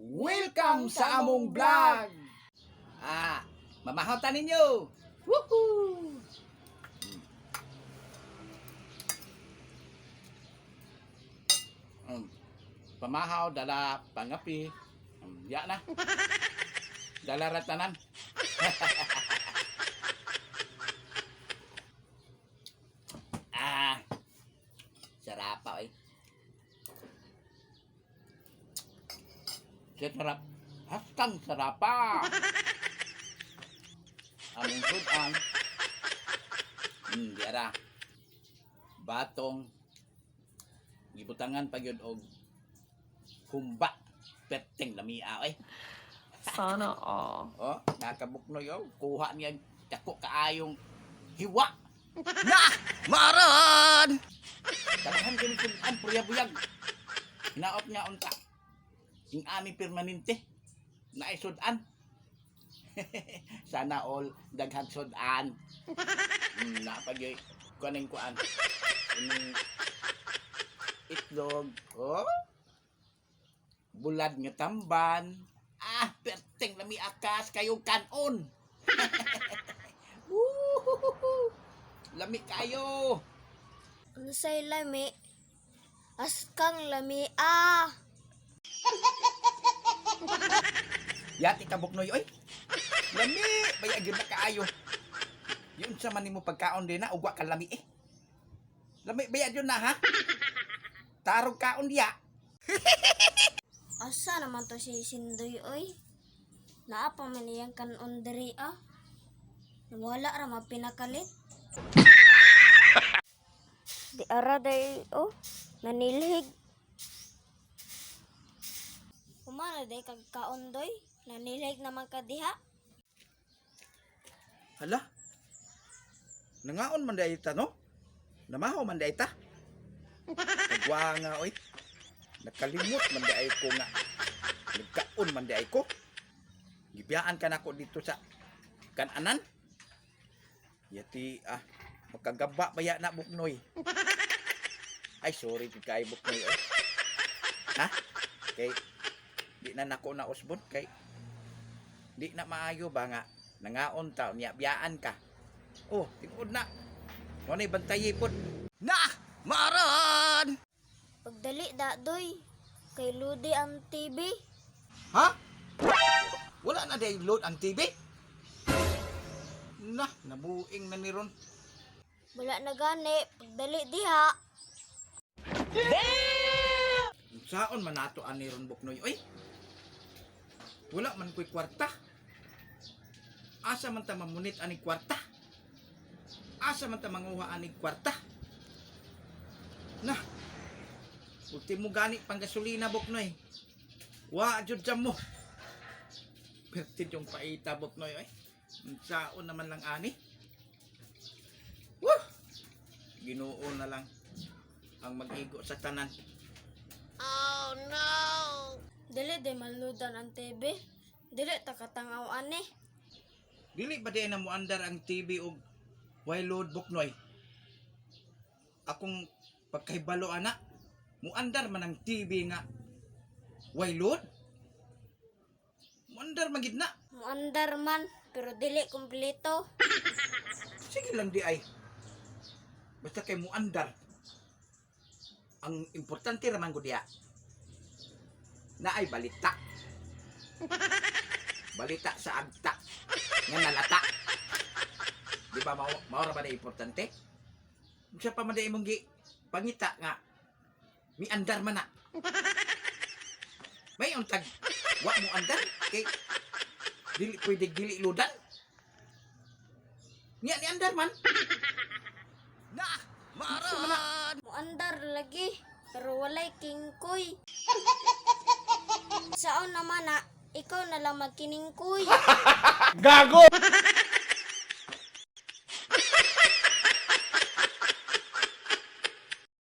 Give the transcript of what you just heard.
Welcome sa among vlog! Mamahaw ta ninyo! Woohoo! Pamahaw, dala pangapi. Ya na. Dala ratanan. Sarapa eh. Sarap. Hastang sarapa. Among sudan. Diara. Batong. Gibutangan pa gyud og humba. Perteng lamia eh. Sana all. Oh, nakabuknoy oh. Kuha niya dako kaayong hiwa. Na! Maran! Daghan kini sudan purya buyag. Hinaot nga unta. Ing ani permanente. Naay sudan. Sana all daghang sudan. Napagyoy kuning kuan. Ining itlog. Oh. Bulad nga tamban. Perteng lami akas kayo kanon. Woo! Lami kayo. Unsay lami? Askang lami ah. Yati ka buknoy oy. Lami baya gyud na kaayo. Yun sa man nimo pagkaon din na ugwa ka lami eh. Lami baya gyud na ha. Tarog kaon diya. Asa naman to si Sindoy oy? Naa pa man iyang kanon diri ah. Nawala ra mapinakalit. Di ara day oh, nanilhig. Humana day kag kaon doy, nanilhig naman ka diha. Hala. Nangaon man day ta no? Namaho man day ta. Kagwa nga oy. Nakalimot man day ko nga. Nagkaon man day ko. Gibiyaan ka nako dito sa kananan. Yati makagaba ba ya na buknoy. Ay sorry gid kay buknoy oy. Ha? Kay di na nako na usbon kay di na maayo ba nga nangaon ta niya biyaan ka. Oh, tinuod na. Mo nay bantayi pod. Na! Maran! Pagdali da doy, kay ludi ang TV. Ha? Wala na day load ang TV? Na, nabuing na ni ron. Wala na gani, pagdali diha. Saon man nato ani ron buknoy oy? Wala man ko'y kwarta. Asa man ta mamunit ani kwarta? Asa man ta manguha ani kwarta? Na. Ultimo gani pang gasolina buknoy. Wa jud sa mo. Pertid yung paita buknoy oy. Saon naman lang ani? Woo! Ginoo na lang ang mag-igo sa tanan. Dili day maludan ang TV. Dili ta katangaw ani. Dili ba di na moandar ang TV og way load buknoy? Akong pagkahibalo ana, muandar man ang TV nga way load. Muandar man gid na. Muandar man, pero dili kumpleto. Sige lang di ay. Basta kay muandar. Ang importante ra man gud diya. Na ay balita. Balita sa agta nga nalata. Di ba mao mao ra ba na importante? Unsa pa man di imong gi pangita nga miandar man na. May untag wa mo andar kay dili pwede dili ludan. Niya ni andar man. Na, maran. Muandar lagi, pero walay kingkoy. Saon naman na, ikaw na lang magkiningkoy. Gago.